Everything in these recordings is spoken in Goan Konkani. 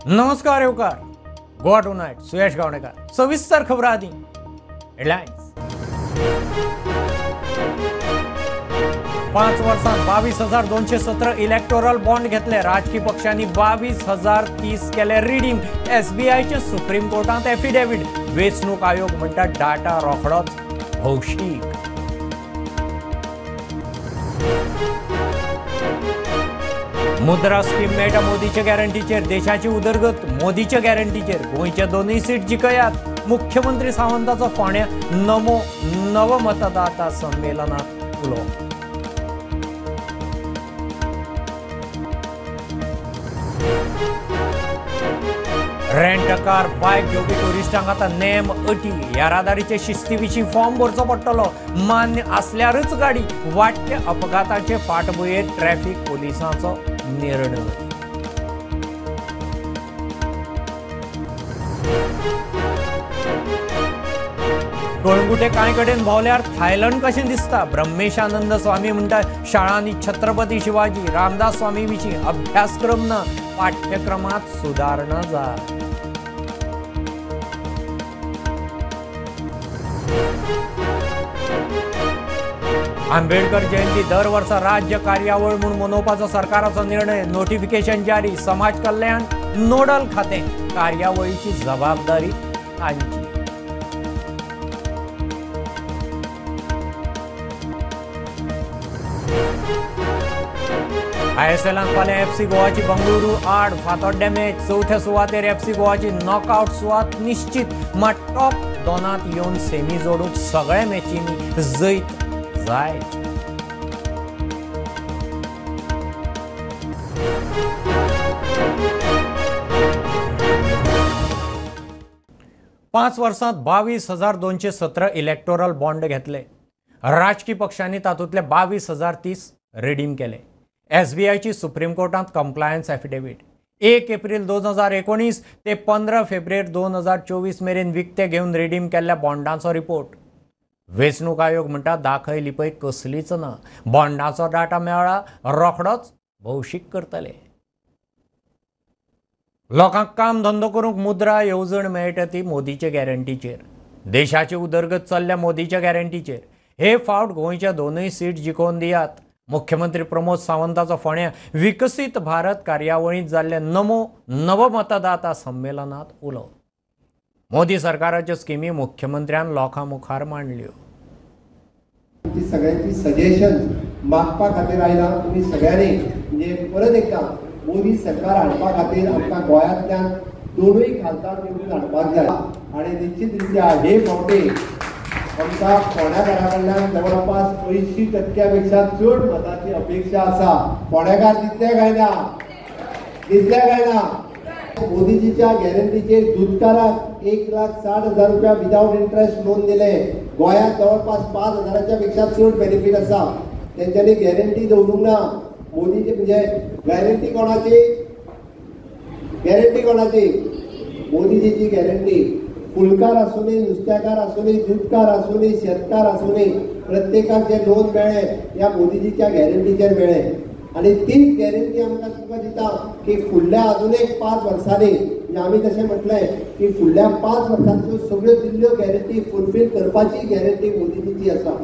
नमस्कार येवकार गोवा टुनायट सुयश गावणेकर सविस्तर खबर आदी हेडलायन्स। 5 वर्सांत 22,217 इलेक्टोरल बॉन्ड घेतले। राजकी पक्षांनी 22,030 केले रिडीम। एसबीआयचे सुप्रीम कोर्टांत एफिडेव्हिट। वेंचणूक आयोग म्हणटा डाटा रोखडोच भौशीक। मुद्रा स्कीम मेळटा मोदीच्या गॅरंटीचेर। देशाची उदरगत मोदीच्या गॅरंटीचेर। गोंयच्या दोनूय सीट जिखयात। मुख्यमंत्री सावंताचो फोंड्या नमो नवमतदाता संमेलनात उलोवप। रेंट कार बायक घेवपी टुरिस्टांक आतां नेम अटी येरादारीचे शिस्ती विशीं फॉर्म भरचो पडटलो। मान्य आसल्यारच गाडी। वाडट्या अपघाताचे फाटभुंयेर ट्रॅफिक पोलिसांचो निर्णय। कळंगुटे कांय कडेन भोंवल्यार थायलंड कशें दिसता। ब्रह्मेशानंद स्वामी म्हणटा शाळांनी छत्रपती शिवाजी रामदास स्वामी विशीं अभ्यासक्रम ना, पाठ्यक्रमांत सुदारणा जाय। आंबेडकर जयंती दर वर्सा राज्य कार्यावळ म्हूण मनोवपाचो सरकाराचो निर्णय। नोटिफिकेशन जारी। समाज कल्याण नोडल खातें कार्यावळीची जबाबदारी तांची। आयएसएलांत फाल्यां एफसी गोवाची बंगळुरू आड फातोड्ड्या मॅच। चवथ्या सुवातेर एफसी गोवाची नॉकआउट सुवात निश्चित। मात टॉप दोनांत येवन सेमी जोडूंक सगळ्या मॅचींनी जैत जाय। पांच वर्सांत 22,217 इलेक्टोरल बॉन्ड घेतले। राजकी पक्षांनी तातूंतले 22,030 रिडीम केले। एसबीआयची सुप्रीम कोर्टांत कंप्लायन्स एफिडेव्हिट। 1 एप्रिल 2019 ते 15 फेब्रुवारी 2024 मेरेन विकते घेवन रिडीम केल्ल्या बॉन्डांचो रिपोर्ट। वेंचणूक आयोग म्हणटा दाखय लिपय कसलीच ना। बॉन्डाचो डाटा मेळ्ळा रोखडोच भौशीक करतले। लोकांक काम धंदो करूंक मुद्रा येवजण मेळटा ती मोदीचे गॅरंटीचेर। देशाची उदरगत चल्ल्या मोदीच्या गॅरंटीचेर। हे फावट गोंयच्या दोनूय सीट जिखोवन दियात। मुख्यमंत्री प्रमोद सावंताचो फोंड्या विकसीत भारत कार्यावळींत जाल्ले नमो नवमतदाता संमेलनात उलोवप। मोदी सरकाराच्यो स्किमी मुख्यमंत्र्यान लोकां मुखार मांडल्यो। सगळ्यांची सजेशन मागपा खातीर आयला। तुमी सगळ्यांनी म्हणजे परत एकदा मोदी सरकार हाडपा खातीर आमकां गोंयांतल्यान दोनूय खासदार निवडून हाडपाक जाय आनी निश्चित रित्या हे फावटी आमकां फोंड्याकारा कडल्यान जवळपास 80% पेक्षा चड मताची अपेक्षा आसा। फोंड्याकार दितले काय ना? दितले काय ना? मोदीजीच्या गॅरंटीचेर दुदकाराक 1,60,000 रुपया विदाउट इंट्रस्ट लोन दिले। गोंयांत जवळपास 5,000 पेक्षा चड बेनिफीट आसा। तेंच्यांनी गॅरंटी दवरूंक ना। मोदीजी म्हणजे गॅरंटी कोणाची? गॅरंटी कोणाची? मोदीजीची गॅरंटी। फुलकार आसूनी, नुस्त्याकार आसूनी, दुदकार आसूनी, शेतकार आसूनी, प्रत्येकाक जे लोन मेळ्ळें ह्या मोदीजीच्या गॅरंटीचेर मेळ्ळें। आनी तीच गॅरंटी आमकां तुमकां दिता की फुडल्या अजून एक 5 वर्सांनी म्हणजे आमी तशें म्हटलें की फुडल्या 5 वर्सांच्यो सगळ्यो दिल्ल्यो गॅरंटी फुलफील करपाची गॅरंटी मोदीजीची आसा।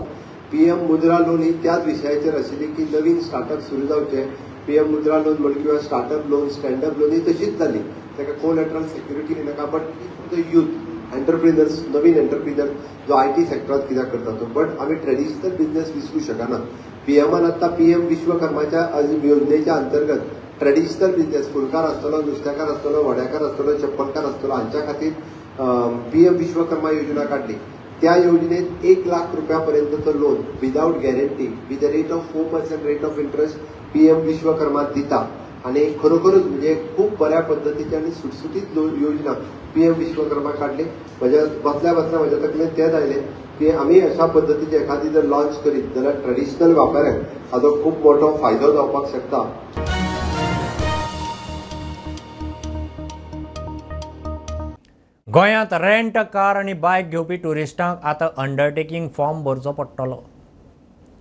पीएम मुद्रा लोन ही त्याच विशयाचेर आशिल्ली की नवीन स्टार्टअप सुरू जावचे। पीएम मुद्रा लोन म्हण किंवा स्टार्टअप लोन, स्टँडअप लोन ही तशीच जाली। ताका कोलॅटरल सेक्युरिटी नाका, but the youth entrepreneurs, Naveen entrepreneur जो IT सेक्टरात कित्याक करता तो, बट आमी ट्रेडिशनल बिझनेस विसरूं शकना। पीएमान आतां पीएम विश्वकर्माच्या योजनेच्या अंतर्गत ट्रेडिशनल बिझनेस फुलकार आसतलो, नुस्त्याकार आसतलो, वड्याकार आसतलो, चप्पलकार आसतलो हांच्या खातीर पीएम विश्वकर्मा योजना काडली। त्या योजनेत 1 लाख रुपया पर्यंतचो loan without guarantee with a rate of 4% rate of interest PM Vishwakarma दिता आनी खरोखरूच म्हणजे खूब बऱ्या पद्दतीची आनी सुटसुटीत योजना पीएम विश्वकर्मा काडली। म्हज्या बसल्या बसल्या म्हज्या तकलेन तेंच आयलें की आमी अशा पद्दतीची एखादी जर लॉन्च करीत जाल्यार ट्रेडिशनल व्यापाऱ्यांक हाजो खूब मोठो फायदो जावपाक शकता। गोंयांत रेंट कार आनी बायक घेवपी टुरिस्टांक आतां अंडरटेकींग फॉर्म भरचो पडटलो।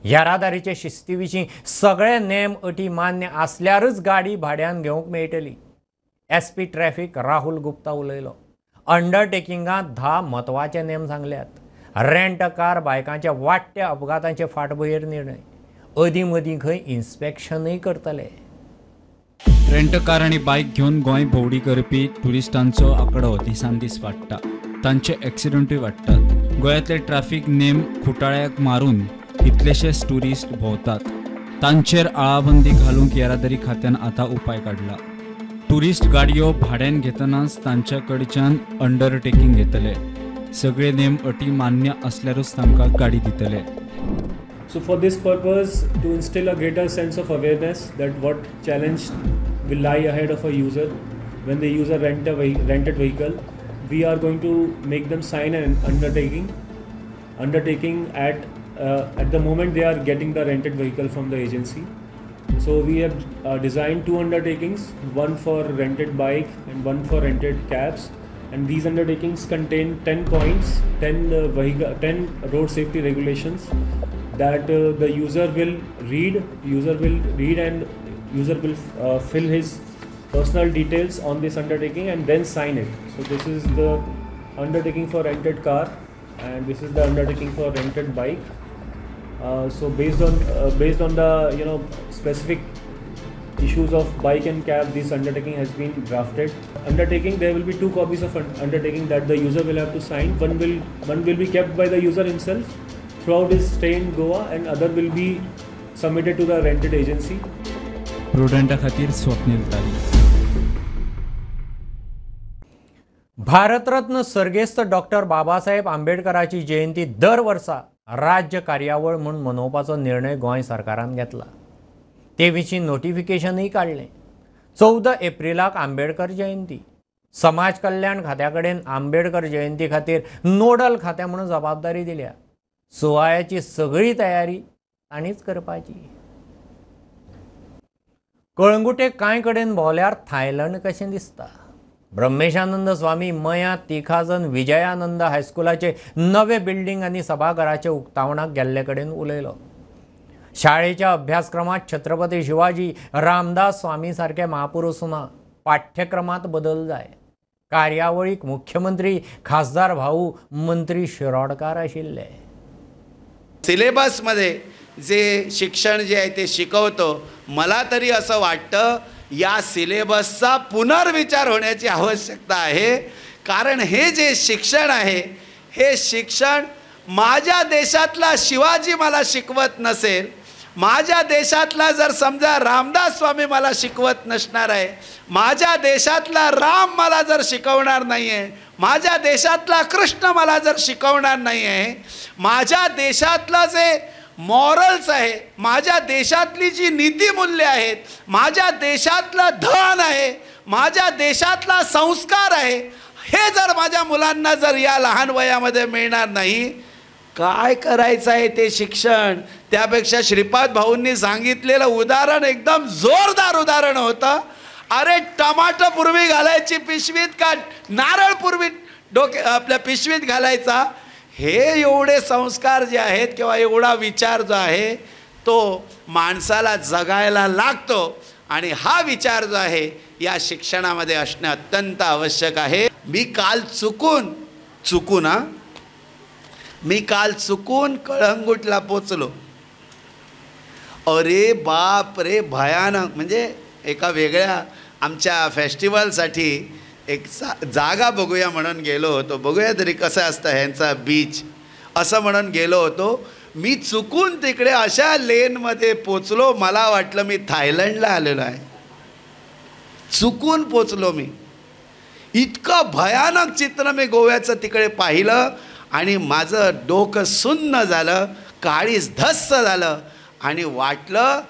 येरादारीचे शिस्ती विशीं सगळे नेम अटी मान्य आसल्यारच गाडी भाड्यान घेवंक मेळटली। SP traffic Rahul Gupta उलयलो. अंडरटेकिंगांत 10 म्हत्वाचे नेम सांगल्यात. रेंट कार बायकांच्या वाडट्या अपघातांचे फाटभुंयेर निर्णय. अदीं मदीं खंय इन्स्पेक्शनूय करतले. रेंट कार आनी बायक घेवन गोंय भोंवडी करपी ट्युरिस्टांचो आंकडो दिसान दीस वाडटा. तांचे एक्सिडंटूय वाडटात. गोंयांतले ट्रॅफिक नेम खुटाळ्याक मारून कितलेशेच ट्युरिस्ट भोंवतात. तांचेर आळाबंदी घालूंक येरादारी खात्यान आतां उपाय काडला. ट्युरिस्ट गाडयो भाड्यान घेतनाच तांच्या कडच्यान अंडरटेकिंग घेतले. सगळे नेम अटी मान्य असल्यारूच तांकां गाडी दितले. So for this purpose, to instill a greater sense of awareness that what challenge will lie ahead of a user when they use a rented vehicle, we are going to make them sign an undertaking at the moment they are getting the rented vehicle from the agency. So we have designed 2 undertakings, one for rented bike and one for rented cabs, and these undertakings contain 10 points, 10 road safety regulations that the user will read and user will fill his personal details on this undertaking and then sign it. So this is the undertaking for rented car and this is the undertaking for rented bike. So based on the specific issues of bike and cab, this undertaking has been drafted. Undertaking, there will be 2 copies of undertaking that the user will have to sign. One will be kept by the user himself throughout his stay in Goa and other will be submitted to the rented agency. प्रुडंटा खातीर स्वप्नील तारी. भारतरत्न सर्गेस्त डॉक्टर बाबासाहेब आंबेडकराची जयंती दर वर्सा राज्य कार्यावळ म्हूण मनोवपाचो निर्णय गोंय सरकारान घेतला. ते विशीं नोटिफिकेशनूय काडलें. 14 एप्रिलाक आंबेडकर जयंती. समाज कल्याण खात्या कडेन आंबेडकर जयंती खातीर नोडल खातें म्हणून जबाबदारी दिल्या. सुवाळ्याची सगळी तयारी तांणीच करपाची. कळंगुटे कांय कडेन भोंवल्यार थायलंड कशें दिसता. ब्रह्मेशानंद स्वामी मया तिखाजन विजयानंद हायस्कुलाचे नवे बिल्डिंग आनी सभाघराचे उक्तावणाक गेल्ले कडेन उलयलो. शाळेच्या अभ्यासक्रमात छत्रपती शिवाजी, रामदास स्वामी सारखे महापुरुष ना, पाठ्यक्रमात बदल जाय. कार्यावळीक मुख्यमंत्री, खासदार भाऊ, मंत्री शिरोडकार आशिल्ले. सिलेबसमध्ये जे शिक्षण जे आहे ते शिकवतो, मला तरी असं वाटतं या सिलेबसचा पुनर्विचार होण्याची आवश्यकता आहे. कारण हे जे शिक्षण आहे हे शिक्षण माझ्या देशातला शिवाजी मला शिकवत नसेल, माझ्या देशातला जर समजा रामदास स्वामी मला शिकवत नसणार आहे, माझ्या देशातला राम मला जर शिकवणार नाही आहे, माझ्या देशातला कृष्ण मला जर शिकवणार नाही आहे, माझ्या देशातला जे मॉरल्स आहे, माझ्या देशातली जी नीतिमूल्य आहेत, माझ्या देशातलं धन आहे, माझ्या देशातला संस्कार आहे, हे जर माझ्या मुलांना जर या लहान वयामध्ये मिळणार नाही, काय करायचं आहे ते शिक्षण? त्यापेक्षा श्रीपाद भाऊंनी सांगितलेलं उदाहरण एकदम जोरदार उदाहरण होतं. अरे टमाटर पूर्वी घालायची पिशवीत का नारळ पूर्वी डोके आपल्या पिशवीत घालायचा? हे एवढे संस्कार जे आहेत किंवा एवढा विचार जो आहे तो माणसाला जगायला लागतो आणि हा विचार जो आहे या शिक्षणामध्ये असणं अत्यंत आवश्यक आहे. मी काल चुकून कळंगूटला पोचलो. अरे बाप रे, भयानक. म्हणजे एका वेगळ्या आमच्या फेस्टिवलसाठी एक जागा बघूया म्हणून गेलो होतो, बघूया तरी कसं असतं ह्यांचा बीच असं म्हणून गेलो होतो. मी चुकून तिकडे अशा लेनमध्ये पोचलो, मला वाटलं मी थायलंडला आलेलो आहे. चुकून पोचलो मी. इतकं भयानक चित्र मी गोव्याचं तिकडे पाहिलं आणि माझं डोकं सुन्न झालं, काळीज धस्स झालं आणि वाटलं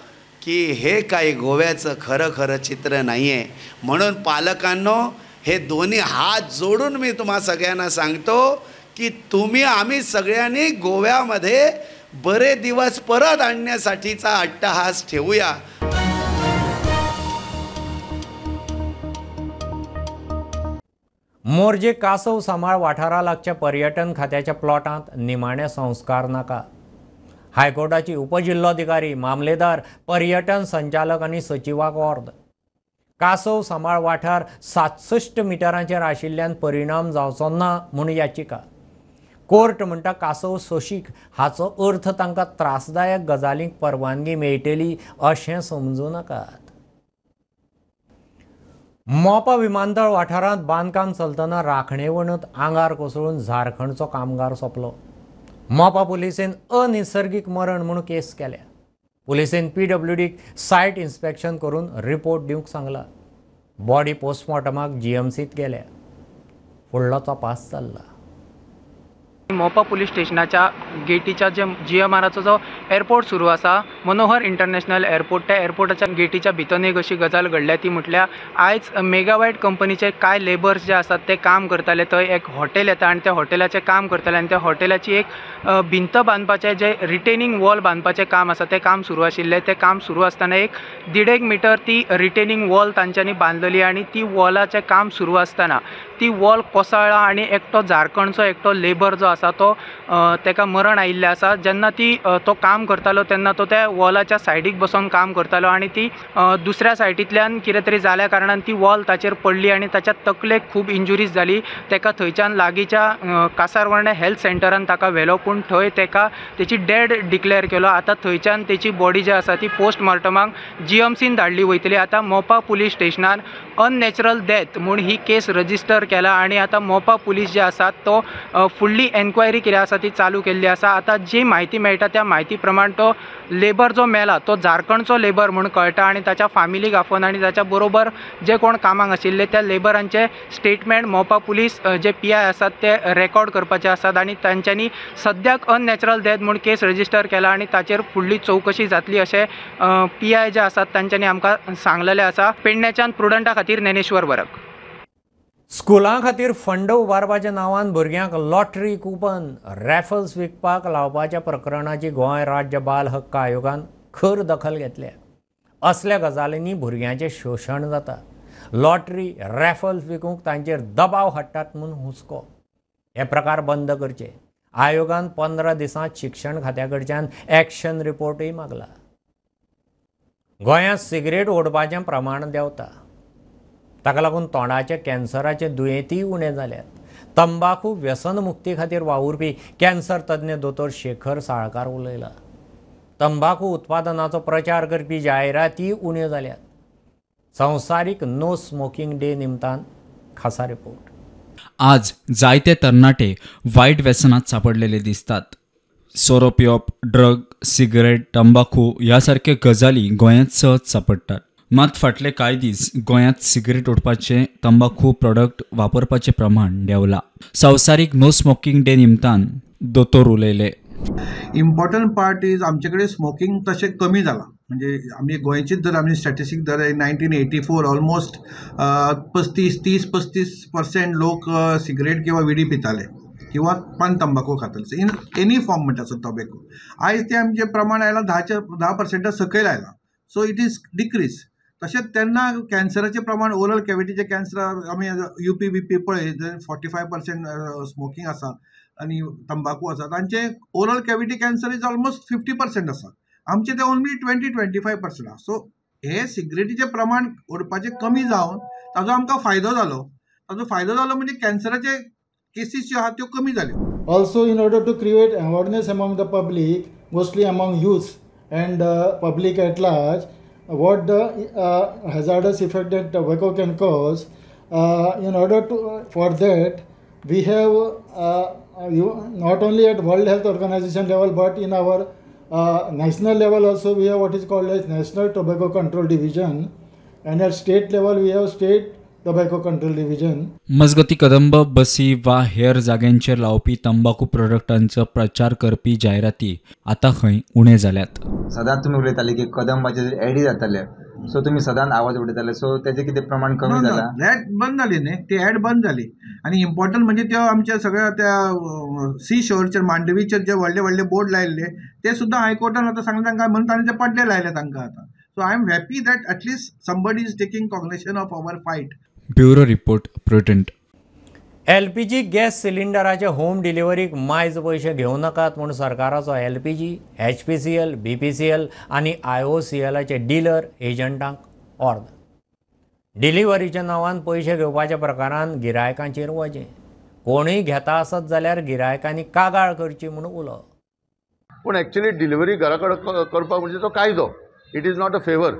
की हे काही गोव्याचं खरं खरं चित्र नाही आहे. म्हणून पालकांनो, हे दोन्ही हात जोडून मी तुम्हा सगळ्यांना सांगतो की तुम्ही आम्ही सगळ्यांनी गोव्यामध्ये बरे दिवस परत आणण्यासाठीचा अट्टहास ठेवूया. मोरजे कासव सांबाळ वाठारा लागच्या पर्यटन खात्याच्या प्लॉटांत निमाणे संस्कार नाका. हायकोर्टाची उपजिल्लोधिकारी, मामलेदार, पर्यटन संचालक आनी सचिवाक ऑर्द. कासव सांबाळ वाठार 67 मिटरांचेर आशिल्ल्यान परिणाम जावचो ना म्हूण याचिका. कोर्ट म्हणटा कासव सोशीक हाचो अर्थ तांकां त्रासदायक गजालींक परवानगी मेळटली अशें समजूं नाकात. मोपा विमानतळ वाठारांत बांदकाम चलतना राखणे वणत आंगार कोसळून झारखंडचो कामगार सोंपलो. मोपा पुलिसेन अनिसर्गीक मरण म्हूण केस केल्या. पुलिसेन पीडब्ल्यूडीक सायट इन्स्पेक्शन करून रिपोर्ट दिवंक सांगला. बॉडी पोस्टमॉर्टमाक जीएमसीत गेल्या. फुडलो तपास चल्ला. मोपा पुलीस स्टेशनाच्या गेटीच्या जे जीएमआराचो जो एअरपोर्ट सुरू आसा, मनोहर इंटरनॅशनल एअरपोर्ट, त्या एअरपोर्टाच्या गेटीच्या भितर एक अशी गजाल घडल्या ती म्हटल्यार आयज मेगावायट कंपनीचे कांय लेबर्स जे आसात ते काम करताले. थंय एक हॉटेल येता आनी त्या हॉटेलाचें काम करताले आनी त्या हॉटेलाची एक भिंत बांदपाचें जे रिटेनिंग वॉल बांदपाचें काम आसा तें काम सुरू आशिल्लें. तें काम सुरू आसतना एक 1.5 मिटर ती रिटेनिंग वॉल तांच्यांनी बांदलेली आनी ती वॉलाचें काम सुरू आसतना ती वॉल कोसळ्ळा आनी एकटो झारखंडचो एकटो लेबर जो आसा तो ताका मरण आयिल्लें आसा. जेन्ना ती तो काम करतालो तेन्ना तो त्या वॉलाच्या सायडीक बसून काम करतालो आनी ती दुसऱ्या सायडींतल्यान कितें तरी जाल्या कारणान ती वॉल ताचेर पडली आनी ताच्या तकलेक खूब इंजुरीज जाली. ताका थंयच्यान लागींच्या कासारवर्णे हेल्थ सेंटरान ताका व्हेलो, पूण थंय ताका तेची डेड डिक्लेअर केलो. आतां थंयच्यान तेची बॉडी जी आसा ती पोस्टमॉर्टमाक जीएमसीन धाडली वयतली. आतां मोपा पुलीस स्टेशनान अननॅचरल डेथ म्हूण ही केस रजिस्टर केला आनी आतां मोपा पुलीस जे आसात तो फुडली एन्क्वायरी कितें आसा ती चालू केल्ली आसा. आतां जी म्हायती मेळटा त्या म्हायती प्रमाण तो लेबर जो मेला तो झारखंडचो लेबर म्हूण कळटा आनी ताच्या फामिलीक आफोवन आनी ताच्या बरोबर जे कोण कामाक आशिल्ले त्या लेबरांचे स्टेटमेंट मोपा पुलीस जे पीआय आसात ते रेकॉर्ड करपाचे आसात आनी तांच्यांनी सद्याक अननॅचरल डेथ म्हूण केस रजिस्टर केला आनी ताचेर फुडली चवकशी जातली अशें पीआय जे आसात तांच्यांनी आमकां सांगलेलें आसा. पेडण्याच्यान प्रुडंटा खातीर ज्ञानेश्वर वरक. स्कुलां खातीर फंड उबारपाच्या नांवान भुरग्यांक लॉटरी कुपन रॅफल्स विकपाक लावपाच्या प्रकरणाची गोंय राज्य बाल हक्क आयोगान खर दखल घेतल्या. असल्या गजालींनी भुरग्यांचें शोशण जाता. लॉटरी रॅफल्स विकूंक तांचेर दबाव हाडटात म्हूण हुस्को. हे प्रकार बंद करचे. आयोगान 15 दिसांत शिक्षण खात्या कडच्यान एक्शन रिपोर्टूय मागला. गोंयांत सिगरेट ओडपाचें प्रमाण देंवता. ताका लागून तोंडाचे कॅन्सराचे दुयेंतीय उणें जाल्यात. तंबाखू व्यसनमुक्ती खातीर वावुरपी कॅन्सर तज्ञ दोतोर शेखर साळकार उलयला. तंबाखू उत्पादनाचो प्रचार करपी जायराती उण्यो जाल्यात. संवसारीक नो स्मोकिंग डे निमतान खासा रिपोर्ट. आज जायते तरणाटे वायट व्यसनात सापडलेले दिसतात. सोरो पिवप, ड्रग, सिगरेट, तंबाखू ह्या सारखे गजाली गोंयांत सहज सापडटात. मात फाटले कांय दीस गोंयांत सिगरेट ओडपाचें, तंबाखू प्रोडक्ट वापरपाचें प्रमाण देंवलां. संवसारीक नो स्मोकिंग डे निमतान दोतोर उलयले. इम्पॉर्टंट पार्ट is आमचे कडेन स्मोकिंग तशें कमी जालां. म्हणजे आमी गोंयचीच जर आमी स्टॅटिस्टीक धर 1984 ऑलमोस्ट 30-35% लोक सिगरेट किंवा विडी पिताले किंवा पान तंबाखू खाताले इन एनी फॉर्म म्हणटा सो टोबॅको. आयज तें आमचें प्रमाण आयलां 10% सकयल आयलां. So it is decrease. तशेंच तेन्ना कॅन्सराचें प्रमाण ओरल कॅविटीचें कॅन्सर आमी युपी बीपी पळय जर 45% स्मोकींग आसा आनी तंबाकू आसा तांचें oral cavity cancer is almost 50% आसा. आमचें तें ओनली 20-25% आसा. सो हे सिगरेटीचें प्रमाण ओडपाचें कमी जावन ताजो आमकां फायदो जालो. ताजो फायदो जालो म्हणजे कॅन्सराचे केसीस ज्यो आहा त्यो कमी जाल्यो. Also in order to create awareness among the public, mostly among youth and public at large, what the hazardous effect that tobacco can cause, in order to for that we have not only at World Health Organization level but in our national level also we have what is called as National Tobacco Control Division, and at state level we have State Tobacco Control Division. मजगती कदंब बसी वा हेर जाग्यांचेर लावपी तंबाखू प्रोडक्टांचो प्रचार करपी जायराती आतां खंय उणे जाल्यात. सदांच तुमी उलयताले की कदंबाचे एडी जाताले, सो तुमी सदांच आवाज उडयताले, सो तेजें कितें प्रमाण कमी जालां? एड बंद जाली न्ही, ती एड बंद जाली. आनी इम्पॉर्टंट म्हणजे त्यो आमच्या सगळ्या त्या सी शोरचेर मांडवीचेर जे व्हडले व्हडले बोर्ड लायिल्ले ते सुद्दां हायकोर्टान आतां सांगलें तांकां म्हणून ताणें ते पड्डे लायले तांकां आतां. So I am happy that at least somebody is taking cognition of our fight. Bureau report, Prudent. LPG gas सिलिंडराचे home डिलिव्हरीक मायज पयशे घेवं नाकात म्हूण सरकाराचो एलपीजी, एचपीसीएल, बीपीसीएल आनी आयओसीएलाचे डिलर एजंटांक ऑर्द. डिलिव्हरीच्या नांवान पयशे घेवपाच्या प्रकारान गिरायकांचेर वजें. कोणूय घेता आसत जाल्यार गिरायकांनी कागाळ करची म्हूण उलो. पूण एक्चुअली डिलिव्हरी घरा कडेन करपाक म्हणजे तो कायदो, it is not a favour,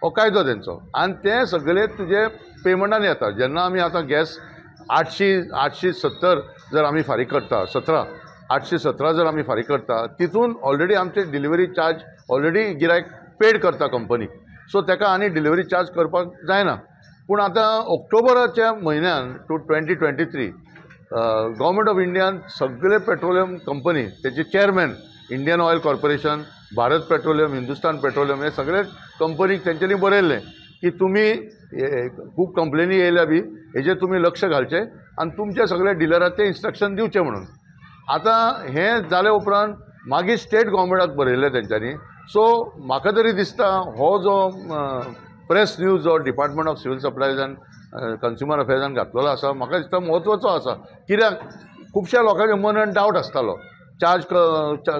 हो कायदो तेंचो. आनी ते सगळे तुजे पेमंटान येता. जेन्ना आमी आतां गॅस 870 जर आमी फारीक करता, 817 जर आमी फारीक करता, तितून ऑलरेडी आमचे डिलिव्हरी चार्ज ऑलरेडी गिरायक पेड करता कंपनी. सो ताका आनी डिलिव्हरी चार्ज करपाक जायना. पूण आतां ऑक्टोबराच्या म्हयन्यान 2023 गव्हर्मेंट ऑफ इंडियान सगळे पेट्रोलियम कंपनी तेचे chairman Indian Oil Corporation, Bharat Petroleum, Hindustan Petroleum हे सगळे कंपनीक तेंच्यांनी बरयल्लें की तुमी खूब कंप्लेनी येयल्या बी हेजेर तुमी लक्ष घालचें आनी तुमच्या सगळे डिलराक तें इन्स्ट्रक्शन दिवचें म्हणून. आतां हें जाल्या उपरांत मागीर स्टेट गव्हर्मेंटाक बरयल्लें तेंच्यांनी. सो म्हाका तरी दिसता हो जो प्रेस न्यूज जो डिपार्टमेंट ऑफ सिव्हील सप्लायजान कंज्युमर अफेर्सान घातलेलो आसा, म्हाका दिसता म्हत्वाचो आसा. कित्याक खुबश्या लोकांच्या मनान डावट आसतालो चार्ज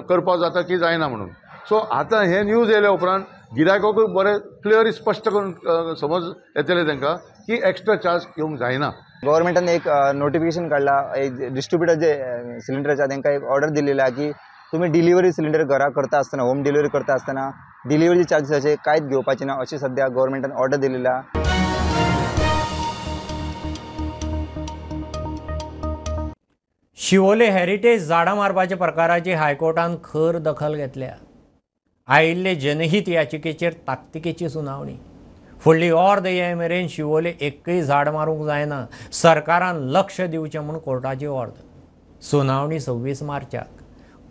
करपाक जाता की जायना म्हणून. सो आतां हे न्यूज येयल्या उपरांत गिरायकाकूय बरें क्लियर स्पश्ट करून समज येतलें तांकां की एक्स्ट्रा चार्ज घेवंक जायना. गव्हर्मेंटान एक नोटिफिकेशन काडला, एक डिस्ट्रिब्युटर जे सिलिंडराच्या तांकां एक ऑर्डर दिलेली आहा की तुमी डिलिव्हरी सिलिंडर घरा करता आसतना, होम डिलिव्हरी करता आसतना डिलिव्हरी चार्जीस अशे कांयच घेवपाचे ना अशी सद्या गव्हर्मेंटान ऑर्डर दिलेली आहा. शिवोले हेरिटेज झाडां मारपाच्या प्रकाराची हायकोर्टान खर दखल घेतल्या. आयिल्ले जनहीत याचिकेचेर ताकतिकेची सुनावणी. फुडली ऑर्द ये मेरेन शिवोले एकय झाड मारूंक जायना, सरकारान लक्ष दिवचें म्हूण कोर्टाची ऑर्द. सुनावणी 26 मार्चाक.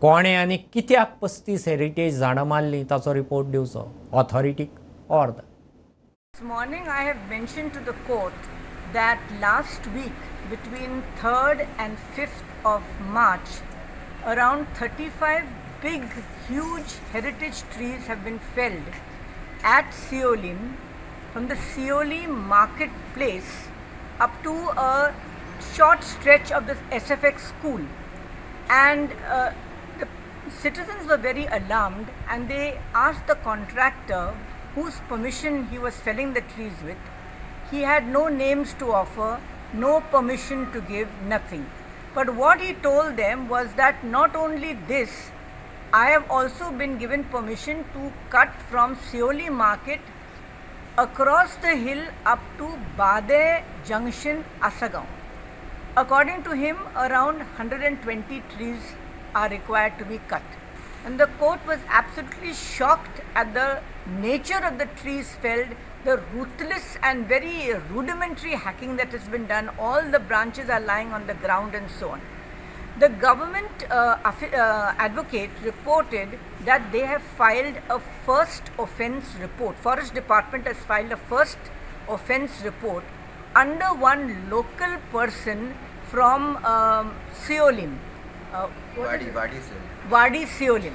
कोणें आनी कित्याक 35 हेरिटेज झाडां मारलीं ताचो रिपोर्ट दिवचो, ऑथॉरिटीक ऑर्द. This morning I have mentioned to the court that last week between 3rd and 5th of March, around 35 big, huge heritage trees have been felled at Siolim, from the Siolim marketplace up to a short stretch of the SFX school. And the citizens were very alarmed and they asked the contractor whose permission he was felling the trees with. He had no names to offer, no permission to give, nothing. But what he told them was that not only this, I have also been given permission to cut from Sioli market across the hill up to Bade Junction, Asagaon. According to him, around 120 trees are required to be cut. And the court was absolutely shocked at the nature of the trees felled, the ruthless and very rudimentary hacking that has been done. All the branches are lying on the ground and so on. The government advocate reported that they have filed a first offence report. Forest Department has filed a first offence report under one local person from Siolim. Wadi Siolim.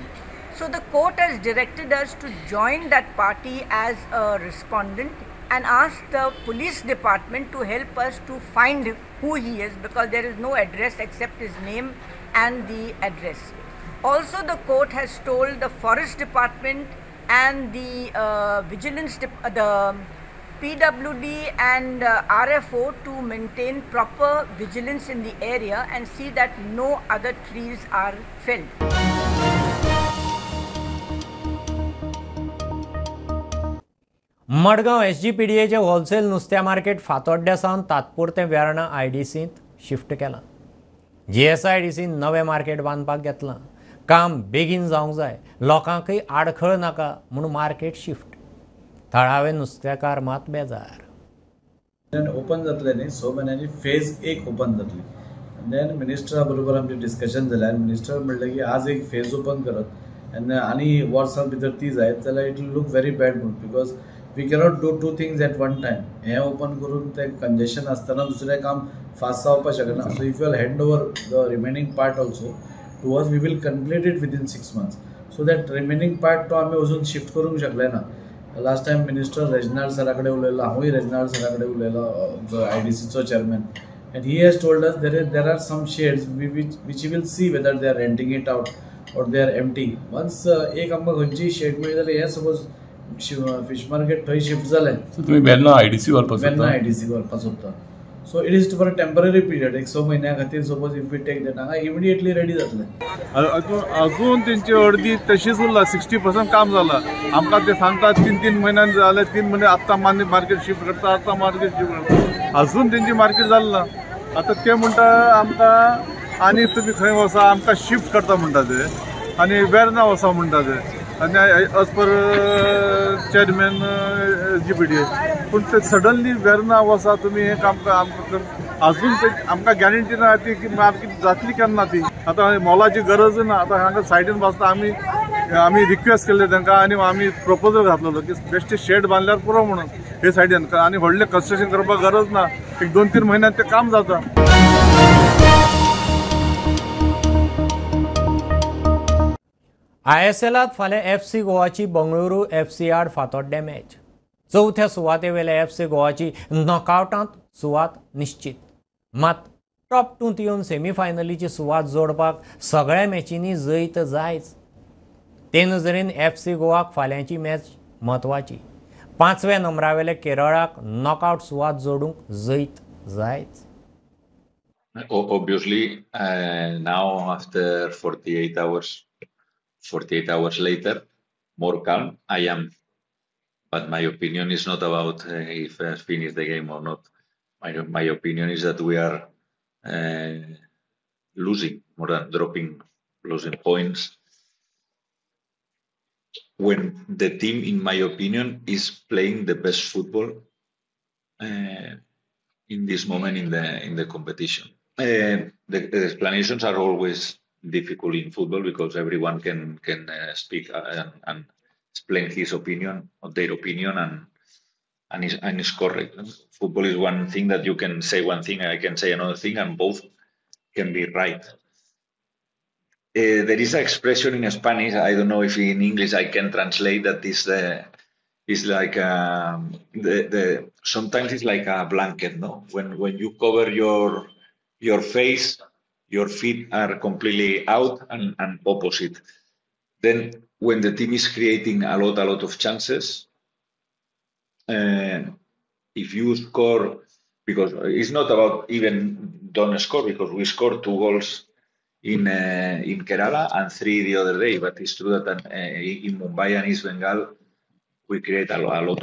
So the court has directed us to join that party as a respondent and ask the police department to help us to find who he is, because there is no address except his name and the address. Also, the court has told the forest department and the vigilance, the PWD and RFO to maintain proper vigilance in the area and see that no other trees are felled. Madgaon एसजीपीडीएचे wholesale नुस्त्या मार्केट फातोड्ड्या सावन तात्पुरतें वेर्णा आयडीसींत शिफ्ट केलां. जीएसआयडीसीन नवें मार्केट बांदपाक घेतलां. काम बेगीन जावंक जाय, लोकांकय आडखळ नाका म्हूण मार्केट शिफ्ट. थळावे नुस्तेकार मात बेजार. ओपन जातलें न्ही 6 म्हयन्यांनी फेज 1 ओपन जातली. देन मिनिस्टरा बरोबर आमचें डिस्कशन जालें आनी मिनिस्टर म्हणलें की आज एक फेज ओपन करत आनी आनी वर्सां भितर ती जायत जाल्यार it will look very bad म्हणून, because we cannot do two things at one time. हें ओपन करून तें कंजेशन आसतना दुसरें काम फास्ट जावपाक शकना. So if you will hand over the remaining part also to us, we will complete it within 6 months. So that remaining part तो आमी अजून शिफ्ट करूंक शकले ना. लास्ट टायम मिनिस्टर रेजनाल्ड सरा कडेन उलयलो, हांवूय रेजनाल्ड सरा कडेन उलयलो, जो आयडीसीचो chairman, and he has told us there are some sheds which will see whether they are renting it out or they are empty. Once एक आमकां खंयचीय शेड मेळ्ळी जाल्यार हें सपोज फिश मार्केट थंय शिफ्ट जालें. तुमी वेर्ना आयडीसी व्हरपाक सोदता? वेर्ना आयडीसी व्हरपाक सोदता. So it is for a temporary period, एक 6 म्हयन्या खातीर. Suppose if we take that, हांगा इमिडिएटली रेडी जातलें. अजून तेंची अर्दी तशीच उरला, 60% काम जाला. आमकां ते सांगतात 3-3 म्हयन्यान जाले, 3 म्हयने आत्तां मार्केट शिफ्ट करता, आतां मार्केट शिफ्ट करता, अजून तेंची मार्केट जालें ना. आतां ते म्हणटा आमकां आनी तुमी खंय वचा, आमकां शिफ्ट करता म्हणटा ते, आनी वेर्ना वचा म्हणटा ते, आनी as per chairman GPDA. पूण ते सडनली वेर्ना वचा तुमी हें काम आमकां अजून ते आमकां गॅरंटी ना ती की मार्केट जातली केन्ना ती. आतां मॉलाची गरज ना, आतां हांगा सायडीन बसता. आमी आमी रिक्वेस्ट केल्ले तांकां आनी आमी प्रपोजल घातलेलो की बेश्टे शेड बांदल्यार पुरो म्हणून हे सायडीन, आनी व्हडलें कन्स्ट्रक्शन करपाक गरज ना, एक 2-3 म्हयन्यात तें काम जाता. आयएसएलांत फाल्यां एफसी गोवाची बंगळुरू एफसी आड फातोड्डें मॅच. चवथ्या सुवातेवेल्या एफसी गोवाची नॉकआवटांत सुवात निश्चित. मात टॉप 2त येवन सेमीफायनलीची सुवात जोडपाक सगळ्या मॅचींनी जैत जायच. ते नजरेन एफसी गोवाक फाल्यांची मॅच म्हत्वाची. 5व्या नंबरावेल्या केरळाक नॉकआवट सुवात जोडूंक जैत जायच. Obviously, now after 48 hours later, more calm I am. But my opinion is not about if I finish the game or not. My opinion is that we are losing, more than dropping, losing points. When the team, in my opinion, is playing the best football in this moment in the competition. The explanations are always difficult in football because everyone can speak and explain his opinion or their opinion and is correct. Football is one thing that you can say one thing, I can say another thing, and both can be right. There is an expression in Spanish, I don't know if in English I can translate that, is like the sometimes it's like a blanket, no? When you cover your face, your feet are completely out and opposite. Then when the team is creating a lot of chances, if you score, because it's not about even don't score, because we scored 2 goals in Kerala and 3 the other day. But it's true that in Mumbai and East Bengal we create a lot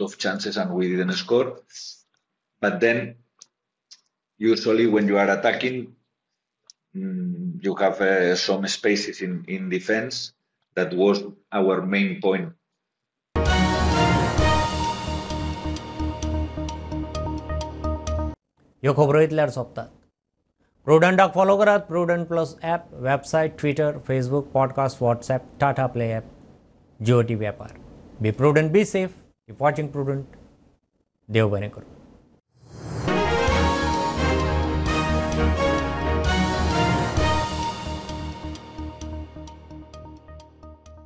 of chances and we didn't score. But then usually when you are attacking, you have some spaces in defense. That was our main point. ह्यो खबरो इतल्यार सोंपतात. प्रुडंटाक फॉलो करात. Prudent plus app, website, Twitter, Facebook, podcast, WhatsApp, Tata Play app, Jio TV ॲपार. Be prudent, be safe, keep watching Prudent. देव बरें करूं.